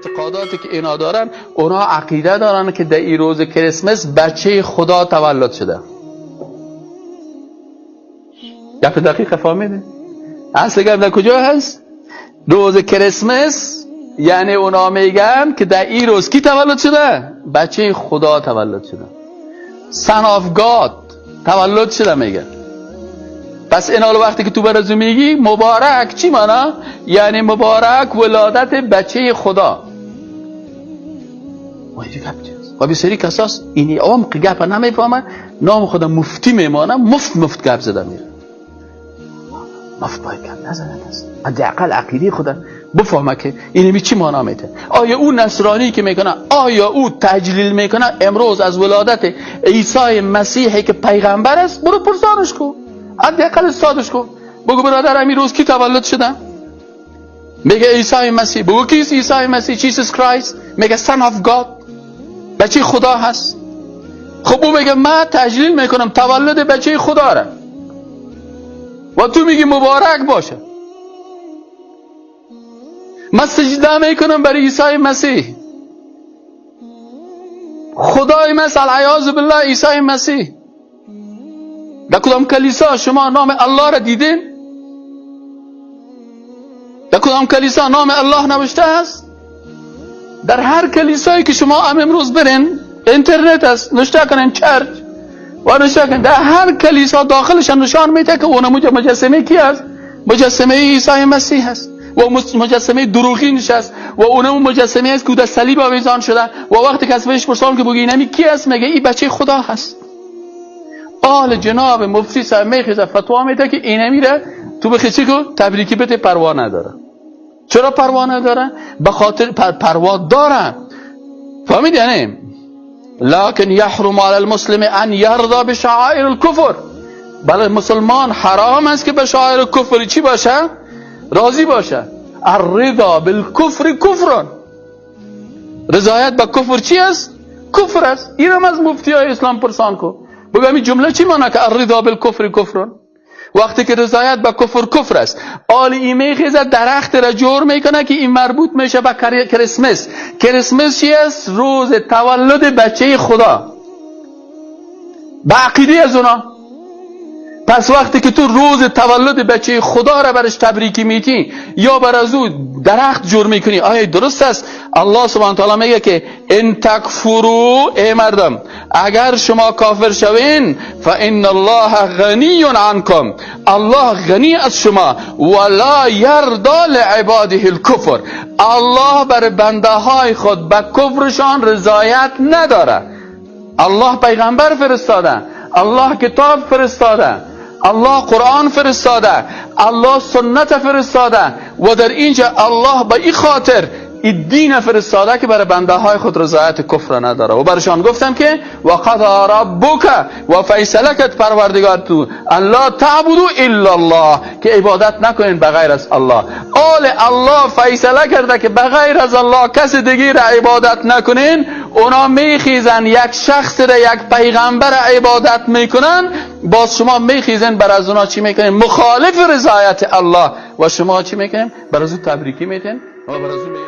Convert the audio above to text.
اعتقاداتی که اینا دارن، اونا عقیده دارن که در این روز کریسمس بچه خدا تولد شده. گپ دقیق فهمیدین؟ اصل گپ در کجا هست؟ روز کریسمس، یعنی اونا میگن که در این روز کی تولد شده؟ بچه خدا تولد شده، Son of God تولد شده میگن. پس اینا وقتی که تو برازو میگی مبارک، چی مانا؟ یعنی مبارک ولادت بچه خدا. و بسیاری کساس اینی عمق گپ نمیفهمن، نام خدا مفتی میمانه، مفت مفت گپ زده میره. مفت باید گپ نزنه کس، حداقل عقیده خدا بفهمه که اینمی چی مانا میده. آیا او نصرانی که میکنه، آیا او تجلیل میکنه امروز از ولادت عیسی مسیحی که پیغمبر است؟ برو پرسانش کو، حداقل استادش کو، بگو برادر امیر روز کی تولد شده؟ میگه عیسی مسیح. بگو کیست عیسی مسیح؟ Jesus Christ. میگه Son of God، بچه خدا هست. خب او میگه من تجلیل میکنم تولد بچه خدا را، و تو میگی مبارک باشه. من سجده میکنم برای عیسی مسیح، خدای مس، العیاذ بالله عیسی مسیح. در کدام کلیسا شما نام الله را دیدین؟ در کدام کلیسا نام الله نوشته است؟ در هر کلیسایی که شما هم امروز برین، اینترنت است، نوشته کنین church و نوشته کنین، در هر کلیسا داخلش نشان میده که اون مجسمه کی است؟ مجسمه عیسی مسیح است و مجسمه دروغینش است و اونم مجسمه است که در صلیب آویزان شده. و وقتی کسی بهش پرسان که بگی اینمی کی است، میگه این بچه خدا هست. آل جناب مفتی صاحب میخیزه فتوا میده که اینمی را تو بخی چی کو تبریکی بده، پروا نداره. چرا پروا نداره؟ به خاطر پروا داره. فهمید؟ یعنی لکن یحرم علی المسلم ان یرضى بشعائر الكفر. بله مسلمان حرام است که به شعائر کفر چی باشه؟ راضی باشه. الرضا بالکفر کفر، رضایت به کفر چی است؟ کفر است. اینم از مفتی های اسلام پرسان کو، بگو این جمله چی معنی که الرضا بالکفر کفر؟ وقتی که رضایت به کفر کفر است، آل این میخیزه درخت را جور میکنه که این مربوط میشه به کریسمس. کریسمس چی است؟ روز تولد بچه خدا به عقیده از اونا. پس وقتی که تو روز تولد بچه خدا را برش تبریکی میتی یا بر از او درخت جور میکنی، آیا درست است؟ الله سبحانه تعالی میگه که ان تکفروا، ای مردم اگر شما کافر شوین، فان الله غنی عنکم، الله غنی از شما، ولا یرضى لعباده الکفر، الله بر بنده های خود به کفرشان رضایت نداره. الله پیغمبر فرستاده، الله کتاب فرستاده، الله قرآن فرستاده، الله سنت فرستاده، و در اینجا الله به این خاطر این دین فرستاده که برای بنده های خود رضایت کفر نداره. و برشان گفتم که و قضا ربک، و فیصله کرد پروردگار تو، ان لا تعبدوا الا الله، که عبادت نکنین بغیر از الله. آل الله فیصله کرده که بغیر از الله کس دیگه را عبادت نکنین. اونا میخیزن یک شخص را، یک پیغمبر عبادت میکنن، باز شما میخیزن بر از اونا چی میکنین؟ مخالف رضایت الله. و شما چی میکنین؟ بر از او تبریکی میتین و بر از او میگین.